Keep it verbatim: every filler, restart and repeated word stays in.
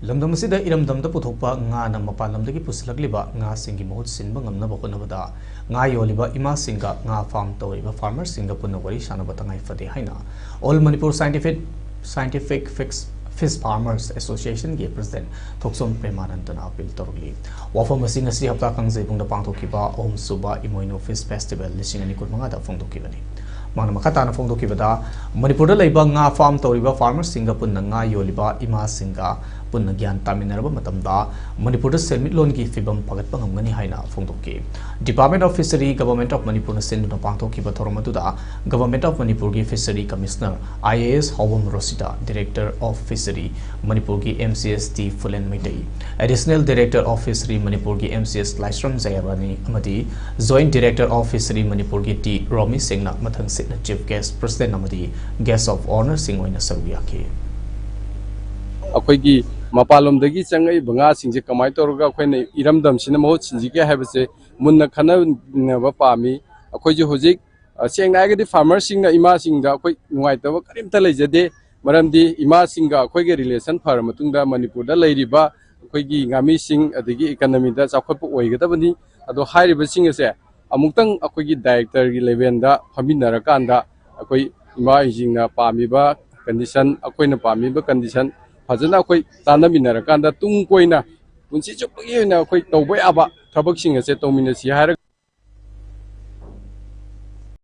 ꯂꯝꯗꯝ ꯑꯁꯤꯗ ꯏꯔꯝꯗꯝꯗ ꯄꯨꯊꯣꯛꯄ ꯉꯥꯅ ꯃꯄꯥꯟ ꯂꯝꯗꯒꯤ ꯄꯨꯁꯤꯜꯂꯛꯂꯤꯕ ꯉꯥꯁꯤꯡꯒꯤ ꯃꯍꯨꯠ ꯁꯤꯟꯕ ꯉꯝꯅꯕ ꯍꯣꯠꯅꯕꯗ ꯉꯥ ꯌꯣꯜꯂꯤꯕ ꯏꯃꯥꯁꯤꯡꯒ ꯉꯥ ꯐꯥꯔꯝ ꯇꯧꯔꯤꯕ ꯐꯥꯔꯃꯔꯁꯤꯡꯒ ꯄꯨꯟꯅ ꯋꯥꯔꯤ ꯁꯥꯟꯅꯕ ꯇꯉꯥꯏ ꯐꯗꯦ ꯍꯥꯏꯅ All Manipur Scientific, Scientific Fish, Fish Farmers Associationꯒꯤ ꯄ꯭ꯔꯁꯤꯗꯦꯟ ꯊꯣꯛꯆꯣꯝ ꯄ꯭ꯔꯦꯃꯥꯅꯟꯗꯅ ꯑꯄꯤꯜ ꯇꯧꯔꯛꯂꯤ꯫ ꯋꯥꯐꯝ ꯑꯁꯤ ꯉꯁꯤ ꯍꯞꯇꯥ ꯀꯥꯡꯖꯩꯕꯨꯡꯗ ꯄꯥꯡꯊꯣꯛꯈꯤꯕ ꯑꯍꯨꯝꯁꯨꯕ ꯏꯃꯣꯏꯅꯨ ꯐꯤꯁ ꯐꯦꯁꯇꯤꯚꯦꯜ ꯂꯤꯁꯤꯡ ꯑꯅꯤ ꯀꯨꯟꯃꯉꯥꯗ ꯐꯣꯡꯗꯣꯛꯈꯤꯕꯅꯤ꯫ ꯃꯥꯅ ꯃꯈꯥ ꯇꯥꯅ ꯐꯣꯡꯗꯣꯛꯈꯤꯕꯗ, ꯃꯅꯤꯄꯨꯔꯗ ꯂꯩꯕ ꯉꯥ ꯐꯥꯔꯝ ꯇꯧꯔꯤꯕ ꯐꯥꯔꯃꯔꯁꯤꯡꯒ ꯄꯨꯟꯅ ꯉꯥ ꯌꯣꯜꯂꯤꯕ ꯏꯃꯥꯁꯤꯡꯒ ꯄꯨꯟꯅ ꯒ꯭ꯌꯥꯟ ꯇꯥꯃꯤꯟꯅꯔꯕ ꯃꯇꯝꯗ ꯃꯅꯤꯄꯨꯔꯗ ꯁꯦꯟꯃꯤꯠꯂꯣꯟꯒꯤ ꯐꯤꯕꯝ ꯐꯒꯠꯄ ꯉꯝꯒꯅꯤ ꯍꯥꯏꯅ ꯐꯣꯡꯗꯣꯛꯈꯤ꯫ Department of Fishery, Government of ꯃꯅꯤꯄꯨꯔꯅ ꯁꯤꯟꯗꯨꯅ ꯄꯥꯡꯊꯣꯛꯈꯤꯕ ꯊꯧꯔꯝ ꯑꯗꯨꯗ Government of ꯃꯅꯤꯄꯨꯔꯒꯤ Fishery Commissioner, I A S ꯍꯥꯎꯕꯝ ꯔꯣꯁꯤꯗꯥ, Director of Fishery ꯃꯅꯤꯄꯨꯔꯒꯤ M C S T Phulen Meitei, Additional Director of Fishery ꯃꯅꯤꯄꯨꯔꯒꯤ M C S Laishram Jayarani ꯑꯃꯗꯤ Joint Director of Fishery ꯃꯅꯤꯄꯨꯔꯒꯤ ꯇꯤ ꯔꯣꯃꯤ ꯁꯤꯡꯅ ꯃꯊꯪꯁꯤꯠꯅ Chief Guest, President ꯑꯃꯗꯤ Guest of Honourꯁꯤꯡ ꯑꯣꯏꯅ ꯁꯔꯨꯛ ꯌꯥꯈꯤ꯫ ꯑꯩꯈꯣꯏꯒꯤ ꯃꯄꯥꯟꯂꯣꯝꯗꯒꯤ ꯆꯪꯉꯛꯏꯕ ꯉꯥꯁꯤꯡꯁꯦ ꯀꯃꯥꯏꯅ ꯇꯧꯔꯒ ꯑꯩꯈꯣꯏꯅ ꯏꯔꯝꯗꯝꯁꯤꯅ ꯃꯍꯨꯠ ꯁꯤꯟꯁꯤꯒꯦ ꯍꯥꯏꯕꯁꯦ ꯃꯨꯟꯅ ꯈꯟꯅꯕ ꯄꯥꯝꯃꯤ꯫ ꯑꯩꯈꯣꯏꯁꯨ ꯍꯧꯖꯤꯛ, ꯑ, ꯁꯦꯡꯅ ꯍꯥꯏꯔꯒꯗꯤ ꯐꯥꯔꯃꯔꯁꯤꯡꯅ ꯏꯃꯥꯁꯤꯡꯗ ꯑꯩꯈꯣꯏ ꯅꯨꯡꯉꯥꯏꯇꯕ ꯀꯔꯤꯝꯇ ꯂꯩꯖꯗꯦ꯫ ꯃꯔꯝꯗꯤ ꯏꯃꯥꯁꯤꯡꯒ ꯑꯩꯈꯣꯏꯒ relation ꯐꯔ ꯃꯇꯨꯡꯗ ꯃꯅꯤꯄꯨꯔꯗ ꯂꯩꯔꯤꯕ ꯑꯩꯈꯣꯏꯒꯤ ꯉꯥꯃꯤꯁꯤꯡ ꯑꯗꯒꯤ economyꯗ ꯆꯥꯎꯈꯠꯄ ꯑꯣꯏꯒꯗꯕꯅꯤ꯫ ꯑꯗꯣ ꯍꯥꯏꯔꯤꯕꯁꯤꯡ ꯑꯁꯦ ꯑꯃꯨꯛꯇꯪ ꯑꯩꯈꯣꯏꯒꯤ directorꯒꯤ levelꯗ ꯐꯝꯃꯤꯟꯅꯔꯀꯥꯟꯗ ꯑꯩꯈꯣꯏ ꯏꯃꯥꯁꯤꯡꯅ ꯄꯥꯝꯃꯤꯕ condition, ꯑꯩꯈꯣꯏꯅ ꯄꯥꯝꯃꯤꯕ condition ꯐꯖꯅ ꯑꯩꯈꯣꯏ ꯇꯥꯟꯅꯃꯤꯟꯅꯔꯀꯥꯟꯗ ꯇꯨꯡ ꯀꯣꯏꯅ ꯄꯨꯟꯁꯤ ꯆꯨꯞꯄꯒꯤ ꯑꯣꯏꯅ ꯑꯩꯈꯣꯏ ꯇꯧꯕ ꯌꯥꯕ ꯊꯕꯛꯁꯤꯡ ꯑꯁꯦ ꯇꯧꯃꯤꯟꯅꯁꯤ ꯍꯥꯏꯔꯒ